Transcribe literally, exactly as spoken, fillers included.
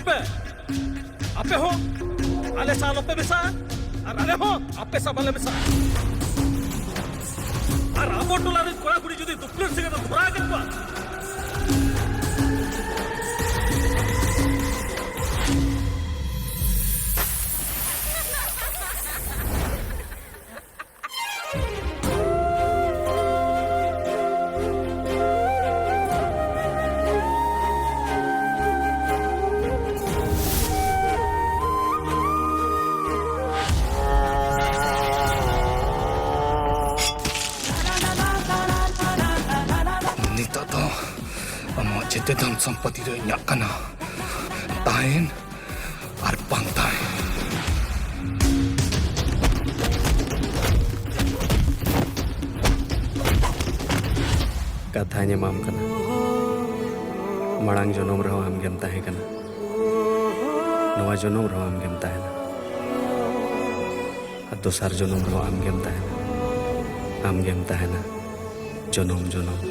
ᱯᱮ, ᱟᱯᱮ ᱦᱚᱸ ᱟᱞᱮ ᱥᱟᱶ ᱟᱞᱚᱯᱮ ᱢᱮᱥᱟᱜᱼᱟ, ᱟᱨ ᱟᱞᱮ ᱦᱚᱸ ᱟᱯᱮ ᱥᱟᱶ ᱵᱟᱞᱮ ᱢᱮᱥᱟᱜᱼᱟ᱾ ᱟᱨ ᱟᱵᱚ ᱴᱚᱞᱟ ᱨᱮᱱ ᱠᱚᱲᱟ ᱠᱩᱲᱤ ᱡᱩᱫᱤ ᱫᱩᱯᱞᱟᱹᱲ ᱥᱮᱸᱜᱮᱞ ᱨᱮ ᱫᱷᱚᱨᱟᱣ ᱠᱮᱫ ᱠᱚᱣᱟ, ᱱᱤᱛᱚᱜ ᱫᱚ ᱟᱢᱟᱜ ᱡᱮᱛᱮ ᱫᱷᱚᱱ ᱥᱚᱢᱯᱚᱛᱤ ᱫᱚ ᱤᱧᱟᱹᱜ ᱠᱟᱱᱟ᱾ ᱛᱟᱦᱮᱱ ᱟᱨ ᱵᱟᱝ ᱛᱟᱦᱮᱱ᱾ ᱠᱟᱛᱷᱟᱧ ᱮᱢᱟᱢ ᱠᱟᱱᱟ, ᱢᱟᱲᱟᱝ ᱡᱚᱱᱚᱢ ᱨᱮᱦᱚᱸ ᱟᱢᱜᱮᱢ ᱛᱟᱦᱮᱸ ᱠᱟᱱᱟ, ᱱᱚᱣᱟ ᱡᱚᱱᱚᱢ ᱨᱮᱦᱚᱸ ᱟᱢᱜᱮᱢ ᱛᱟᱦᱮᱱᱟ, ᱟᱨ ᱫᱚᱥᱟᱨ ᱡᱚᱱᱚᱢ ᱨᱮᱦᱚᱸ ᱟᱢᱜᱮᱢ ᱛᱟᱦᱮᱱᱟ, ᱟᱢᱜᱮᱢ ᱛᱟᱦᱮᱱᱟ ᱡᱚᱱᱚᱢ ᱡᱚᱱᱚᱢ᱾